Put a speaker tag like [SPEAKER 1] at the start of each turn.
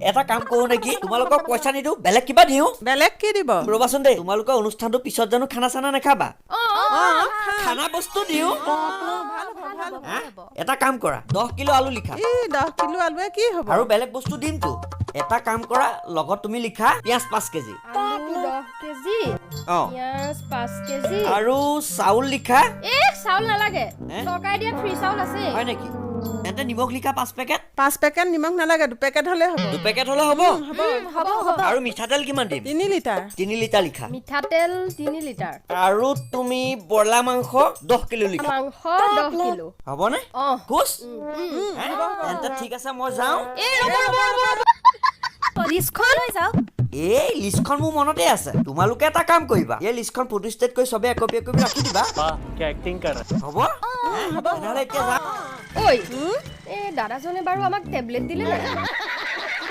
[SPEAKER 1] এটা কাম কৰো নেকি, তোমালোকক পইচা নিদিওঁ, বেলেগ কিবা দিওঁ।
[SPEAKER 2] বেলেগ কি দিব?
[SPEAKER 1] ৰ'বাচোন দেই, তোমালোকৰ অনুষ্ঠানটোৰ পিছত জানো খানা চানা নাখাবা?
[SPEAKER 3] অ।
[SPEAKER 1] খানা বস্তু দিওঁ।
[SPEAKER 2] ভাল হ'ব, ভাল হ'ব।
[SPEAKER 1] হা? এটা কাম কৰা, 10 কিলো আলু লিখা।
[SPEAKER 2] ই, 10 কিলো আলুৱে কি হ'ব?
[SPEAKER 1] আৰু বেলেগ বস্তু দিমতো। এটা কাম কৰা, লগত তুমি লিখা পিঁয়াজ 5 কেজি।
[SPEAKER 3] আলু 10 কেজি। পিঁয়াজ 5 কেজি।
[SPEAKER 1] আৰু চাউল লিখা।
[SPEAKER 3] এ, চাউল নালাগে।
[SPEAKER 1] হে?
[SPEAKER 3] চৰকাৰে দিয়া ফ্ৰী চাউল আছে।
[SPEAKER 1] হয় নেকি? তেন্তে নিমখ লিখা 5 পেকেট।
[SPEAKER 2] 5 পেকেট নিমখ নালাগে, দুপেকেট হ'লে হ'ব।
[SPEAKER 1] দুপেকেট হ'লে হ'ব?
[SPEAKER 3] হ'ব, হ'ব।
[SPEAKER 1] আৰু মিঠাতেল কিমান দিম?
[SPEAKER 2] 3 লিটাৰ।
[SPEAKER 1] 3 লিটাৰ লিখা।
[SPEAKER 3] মিঠাতেল 3 লিটাৰ।
[SPEAKER 1] আৰু তুমি ব্ৰইলাৰ মাংস 10 কিলো লিখা।
[SPEAKER 3] মাংস 10 কিলো।
[SPEAKER 1] হ'বনে?
[SPEAKER 3] অ।
[SPEAKER 1] খুচ হে? তেন্তে ঠিক আছে, মই যাওঁ।
[SPEAKER 3] এই, ৰ'ব ৰ'ব ৰ'ব ৰ'ব, লিষ্টখন
[SPEAKER 4] লৈ যাওক।
[SPEAKER 1] এই লিষ্টখন মোৰ মনতে আছে। তোমালোকে এটা কাম কৰিবা, এই লিষ্টখন ফটো ষ্টেট কৰি চবে একপি একপি ৰাখি দিবা।
[SPEAKER 5] वाह, क्या एक्टिंग कर रहा है!
[SPEAKER 1] হ'ব? তেনেহ'লে এতিয়া যাওঁ।
[SPEAKER 3] ঐ, এই দাদাজনে বাৰু আমাক টেবলেট দিলে নাই?